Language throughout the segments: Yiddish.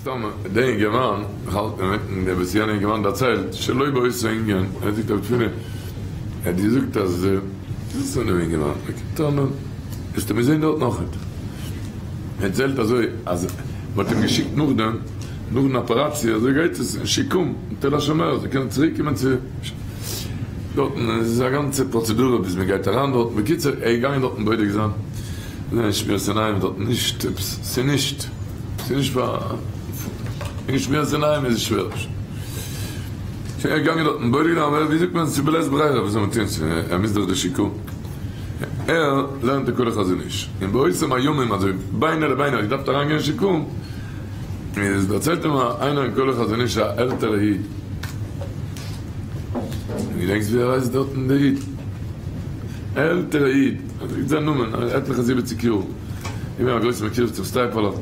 סתם דער אינגערמאן, איך האלט אינמיטן דער וואס יענער אינגערמאן דערציילט, שלא באותו ענין, ער זאגט אויף תפילה, ער האט געזאגט אז וואס איז פון דעם אינגערמאן, בקיצור, וועסטו מיר זען דארט נאכעט. ער דערציילט אזוי אז מען האט אים געשיקט נאכדעם, נאכן אפעראציע, אזוי גייט עס אין שיקום, אין תל השומר, זיי קענען צוריק קומען צו דארטן, עס איז א גאנצע פראצעדורע ביז מען גייט אריין דארטן, בקיצור ער איז געגאנגען דארטן בודק זיין, זען שמירת עיניים דארטן נישט עפעס, ס'איז נישט, ס'איז נישט פאר, וועגן שמירת עיניים איז עס שווער. שוין ער איז געגאנגען דארטן בודק זיין, אבער ווי זאגט מען, ס'איז בלית ברירה, וואס זאל מען טון, ער מוז דאך די שיקום. ער לערנט אין כולל חזון איש, און באותם הימים אזוי ביני לביני האט געדארפט אריין גיין אין שיקום, איז דערציילט אים איינער אין כולל חזון איש א עלטערע איד, געדענקסט ווי ער הייסט דארטן דער איד? עלטערע איד, ער זאגט זיין נאמען, עטליכע זיבעציג יאר, געווען א גרויסע מקורב צום סטייפלער,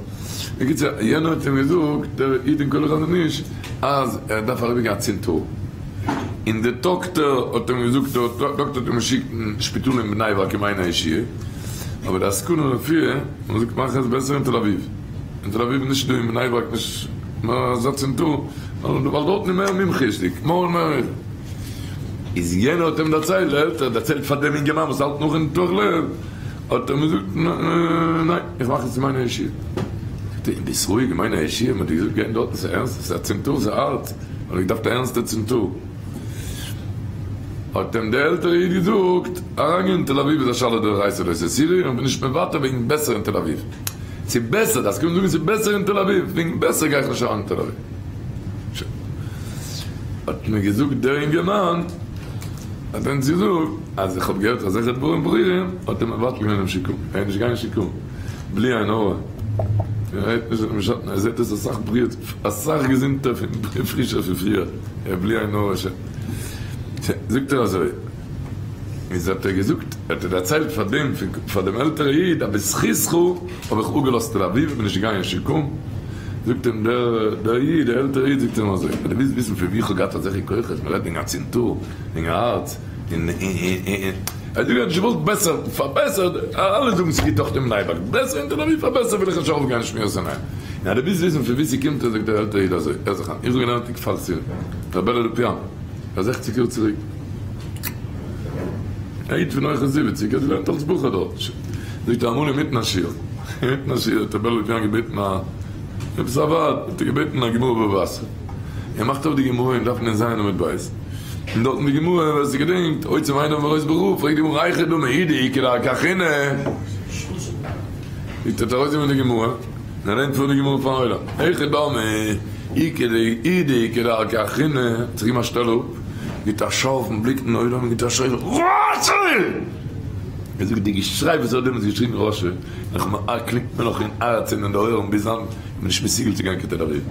בקיצור יענער האט אים געזאגט דער איד אין כולל חזון איש אז ער דארף אריבער גיין א צנתור, און די דאקטער האט אים געזאגט, די דאקטער האט אים געשיקט אין שפיטאל אין בני ברק אין מעייני הישועה, אבער די עסקנים רפואה האבן געזאגט מאך עס בעסער אין תל אביב, אין תל אביב נישט דא אין בני ברק נישט נאר אזא צנתור, ווייל דארטן איז מער מומחיות'דיג, מער און מער. איז יענער האט אים דערציילט, דער עלטערער דערציילט פאר דעם אינגערמאן וואס האלט נאך אין ניתוח לב, האט ער אים געזאגט, ניין, איך מאך עס אין מעייני הישועה. זאגט ער אים, ביסט רואיג אין מעייני הישועה, מען האט דיר געזאגט גיין דארטן, ס'איז ערנסט, ס'איז א צנתור, ס'איז הארץ. האט ער געדארפט א ערנסטע צנתור. האט אים דער עלטערע איד געזאגט, אריינגיין אין תל אביב איז א שאלה דאורייתא לא תסורי, און כ'בין נישט מוותר וועגן בעסער אין תל אביב. ס'איז בעסער, דארפסט קומען זאגן ס'איז בעסער אין תל אביב, וועגן בעסער גיי איך נישט אריין אין תל אביב. שוין. האט מיר געזאגט דער אינגערמאן, האט אונז געזאגט, אז איך האב געהערט אזעלכע דברים ברורים, האט ער מבטל געווען דעם שיקום, ער איז נישט געגאנגען שיקום. בלי עין הרע, ער רעדט נישט אינעם שאטן, ער זעט אויס אסאך בריאות, אסאך געזונטער און פרישער פון פריער, ער בלי עין הרע ש. זאגט ער אזוי, איז האט ער געזאגט, האט ער דערציילט פאר דעם, פאר דעם עלטערע איד, אז בזכותך האב איך אפגעלאזט תל אביב, איך בין נישט געגאנגען אין שיקום, זאגט אים דער דער איד, דער עלטערע איד זאגט אים אזוי, ווען דו ווילסט וויסן פון ווי איך האב געהאט אזעלכע כוחות, מען רעדט וועגן א צנתור, וועגן א הארץ, און און ער האט נישט געוואלט בעסער פארבעסערט, אלע זאגן ס'גוט דאך אין בני ברק, בעסער אין תל אביב פארבעסערט וויל איך נישט ארויף גיין שמירת עיניים, און אז דו ווילסט וויסן פון ווי ס'קומט עס זאגט דער עלטער איד אזוי, הער זיך איין, איך האב געלערנט אין כפר סירקין, ר' בערל לופיאן, פאר זעכציג יאר צוריק, א איד פון הויכע זיבעציג, האט געלערנט אלס בחור דארט, זאגט ער אמאל אינמיטן א שיעור, אינמיטן א שיעור האט ר' בערל לופיאן געבעטן א עפעס א ווארט, האט ער געבעטן א גמרא בבא בתרא, ער מאכט אויף די גמרא אין דף נ ז עמוד ב', און דארט אין די גמרא ווער ס'געדענקט, עוצם עיניו מראות ברע, פרעגט די גמרא היכי דמי הוא דאיכא דרכא אחרינא? זאגט ער האט ארויסגענומען די גמרא, און ער לערנט פאר די גמרא פארן עולם, היכי דמי הוא דאיכא דרכא אחרינא, האט זיך געגעבן א שטעל אפ, גיט א שארפן בליק אין עולם און גיט א שריי רשע! ער זאגט די געשריי וואס ער האט דעמאלטס געשריגן רשע, קלינגט מיר נאך אין הארץ און אין די אויערן ביז היינט, איך בין נישט מסוגל צו גיין קיין תל אביב.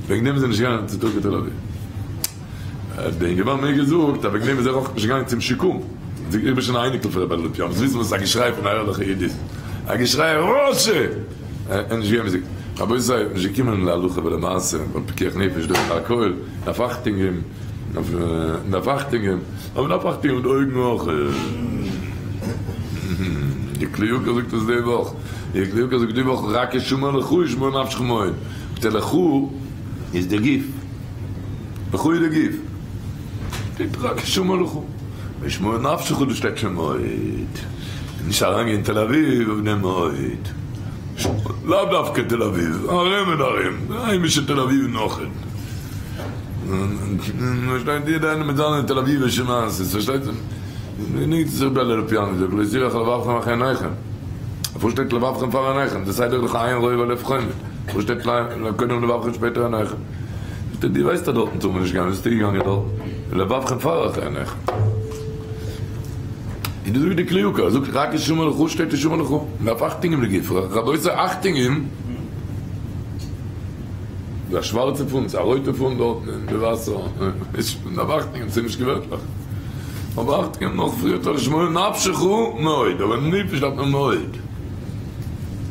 וועגן דעם איז ער נישט געגאנגען צו טאג קיין תל אביב. האט דער אינגערמאן מיר געזאגט אז וועגן דעם איז ער אויך נישט געגאנגען צום שיקום. זאגט איך בין שוין א אייניקל פון רבי אלי' לאפיאן, זאלסט וויסן וואס א געשריי פון א ערליכע איד איז. א געשריי רשע! ער איז נישט געווען מזיק. רבותי, נישט געקומען להלכה ולמעשה, ווייל פיקוח נפש דוחה הכל, דארף אכטונג געבן. מ'דארף אכטונג געבן, אבער מ'דארף אכטונג געבן מיט די אויגן אויך. די כלי יקר זאגט עס די וואך, די כלי יקר זאגט די וואך רק השמר לך ושמור נפשך מאוד, זאגט ער לך איז די גוף, לך איז די גוף, שטייט רק השמר לך ושמור נפשך דא שטייט שוין מאוד, נישט אריינגיין אין תל אביב אויף דעם מאוד, לאו דווקא תל אביב, ארום און ארום, היימישע תל אביב נאכעט. פארשטייט יעדער איינער מיט זיינע תל אביב'ישע מעשות, פארשטייט זיך. נישט זיך בעלער לופיאן זאגט לא יזירח לבבכם אחרי עיניכם. וואס שטייט לבבכם פאר עיניכם? דאס הייסט דאך עין רואה ולב חומד. וואס שטייט קודם לבבכם שפעטער עיניכם? זאגט ער דו ווייסט אז דארטן טאר מען נישט גיין, וואס ביסטו געגאנגען דארטן? לבבכם פאר אחרי עיניכם. און דאס זאגט די כלי יקר, ער זאגט רק השמר לך שטייט השמר לך. מען דארף אכטונג געבן די גוף, רבותי אכטונג געבן. א שווארצע פאן צו א רויטע פאן דארטן אין די וואסער, מ'דארף אכטונג געבן ס'איז נישט געווענליך, אבער אכטונג געבן נאך פריער תוך שמור נפשך מאוד, אבער נפש דארף מען מאוד.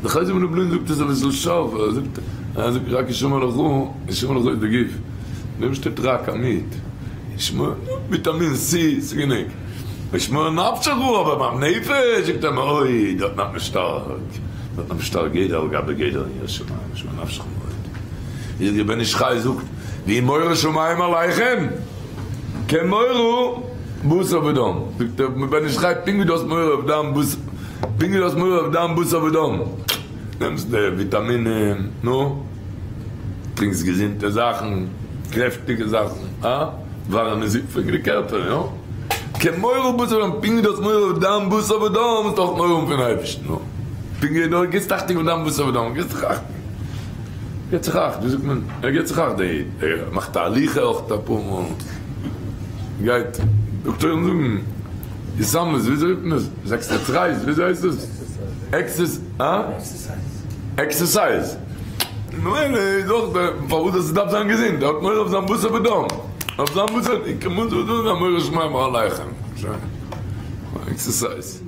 די חוזה מלובלין זאגט עס אביסל שארף, ער זאגט ער זאגט רק השמר לך, השמר לך איז די גוף, דעם שטייט רק א מיט, שמור וויטאמין סי ס'גענוג, ושמור נפשך אבער ביים נפש זאגט ער מאוד, דארט דארף מען שטארק, דארט דארף מען שטארק גדר על גבי גדר אין יראת שמים, ושמור נפשך מאוד. ווי דער בן איש חי זאגט, ויהי מורא שמים עליכם כמורא בשר ודם, זאגט דער בן איש חי, פונקט ווי דו האסט מורא אויף דיין בשר, פונקט ווי דו האסט מורא אויף דיין בשר ודם, נעמסט די וויטאמינען, נו, טרינקסט געזונטע זאכן, קרעפטיגע זאכן, אה? ווארעמע זופ פאר די קערפער, יא? כמורא בשר ודם, פונקט ווי דו האסט מורא אויף דיין בשר ודם, האסטו אויך מורא האבן פון אייבערשטן, נו? פונקט ווי דו גיבסט אכטונג אויף דיין בשר ודם, גיבסט זיך אכטונג. גיבט זיך אכט, ווי זאגט מען? ער גיבט זיך אכט דער איד, ער מאכט א הליכה אויך אפאר מאל, גייט דאקטוירים זאגן, די סאמעס, וויאזוי רופט מען עס? עקסערסייז, וויאזוי הייסט עס? עקסעס, הא? עקסערסייז. ממילא איז אויך דער פארוואס דאס דארף זיין געזונט, ער האט מורא אויף זיין בשר ודם, אויף זיין בשר, כמובן זאל זיין מורא שמים עליכם. עקסערסייז.